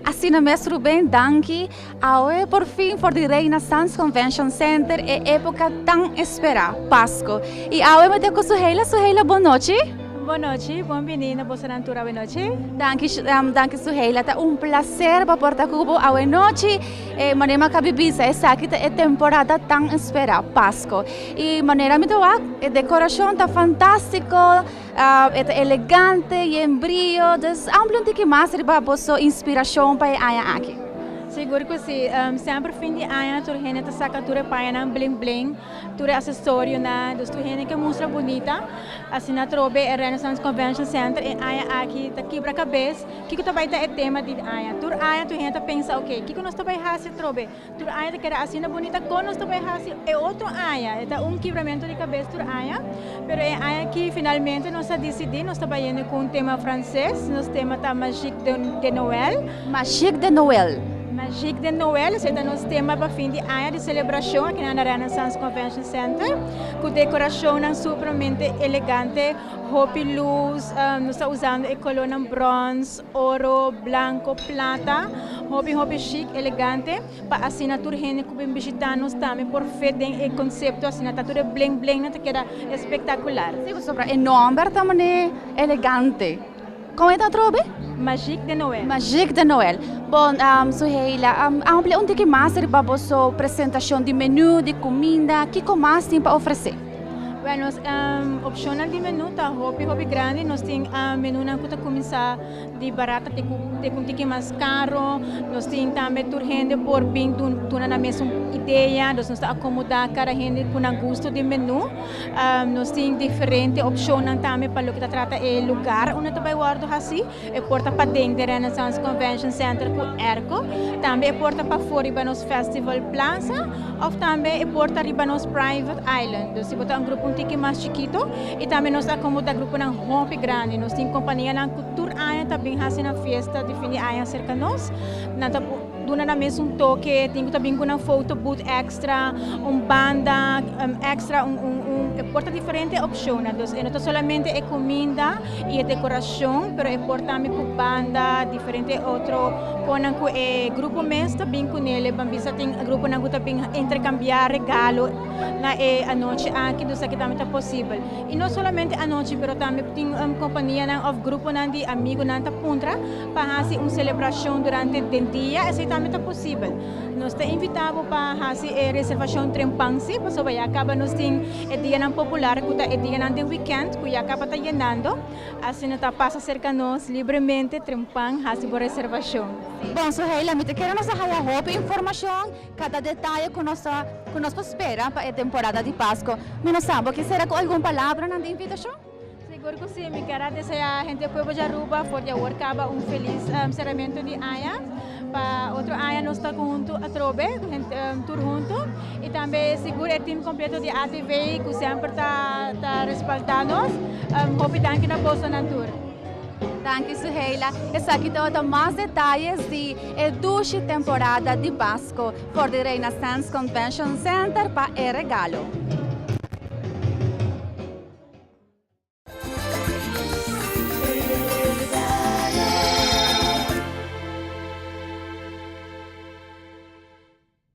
Asina mes, Ruben, danki. Awe por fin for di Renaissance Convention Center e epoca tan espera, Pasco. Y awe mi ta cu Suheila. Suheila, bon nochi. Bon nochi, bon bini na boso tur bon nochi. Danki, danki, Suheila. Ta un placer pa por ta cu bo awe nochi. Manera mi a caba di bisa, esaki ta e temporada tan espera, Pasco. Y manera mi ta wak, e decoracion ta fantastico, ta elegante y en briyo. Dus amplia un tiki mas riba boso inspiracion pa e aña aki. Sigur cu si. Semper fin di aña tur hende ta saca tur e pañanan bling bling, tur e accesorionan, dus tur hende ke mustra bunita. Asina trobe e Renaissance Convention Center e aña aki ta kibra cabes kiko ta bay ta e tema di aña. Tur aña tur hende ta pensa, "Ok, kiko nos ta bay haci trobe?" Tur aña ta keda asina bunita, con nos ta bay haci e otro aña? E ta un kibramento di cabes tur aña, pero e aña aki finalmente nos a dicidi, nos ta bayendo cu un tema Frances. Nos tema ta Magique de Noël. Magique de Noël. Magique de Noël, esey ta nos tema pa fin di aña di celebracion aki na Renaissance Convention Center, cu decoracionnan sumamente elegante, hopi luz, nos ta usando e colornan brons, oro, blanco, plata, hopi hopi chic, elegante, pa asina tur hende cu bin bishita nos tambe por fit den e concepto. Asina ta tur e bling bling ta keda espectacular. Si, sobre e nomber ta manera elegante. Con e ta trobe? Magique de Noël. Magique de Noël. Bon, Suheila, amplia un tiki mas riba boso presentacion di menu, di cuminda, kico mas tin pa ofrece? Bueno, opcionnan di menu ta hopi hopi grandi. Nos tin menunan cu ta cuminsa di barata te cu un tiki mas caro. Nos tin tambe tur hende por bin duna nan mes idea, dus nos ta acomoda cada hende cu nan gusto di menu. Nos tin diferente opcionnan tambe pa loke ta trata e lugar unda ta bay wordo haci. E por ta paden di Renaissance Convention Center cu airco, tambe e por ta pafo riba nos Festival Plaza of tambe e por ta riba nos Private Island. Dus si bo ta un grupo un tiki mas chikito, y tambe nos ta acomoda gruponan hopi grandi. Nos tin companianan cu tur aña ta bin haci nan fiesta di fin di aña cerca nos. Nan ta duna nan mes un toke, tin cu ta bin cu nan photo booth extra, un banda extra, e por ta diferente opcionnan. Dus e no ta solamente e cuminda y e decoracion, pero e por tambe cu banda, diferente otro cosnan cu e grupo mes ta bin cu nele. Ban bisa, tin gruponan cu ta bin intercambia regalo na e anochi aki, dus aki tambe ta posibel. Y no solamente anochi, pero tambe tin companianan of gruponan di amigonan ta puntra pa haci un celebracion durante den dia, esey tambe ta posibel. Nos ta invita bo pa haci e reservacion trempan si, pasobra ya caba nos tin e dianan popular cu ta e dianan den weekend cu ya caba ta yenando. Asina ta pasa cerca nos libremente trempan haci bo reservacion. Bon, Suheila, mi ta kere nos a haya hopi informacion, cada detaye cu nos por spera pa e temporada di Pasco. Mi no sa, bo kier cu algun palabranan di invitacion? Sigur cu si, mi kier desea henter pueblo di Aruba for di awor caba un feliz ceramento di aña. Pa otro aña nos ta hunto atrobe, tur hunto. Y tambe sigur e team completo di ATV cu semper ta respalda nos. Hopi danki na boso nan tur. Danki, Suheila. Esaki ta mas detaye di e dushi temporada di Pasco for di Renaissance Convention Center pa e regalo.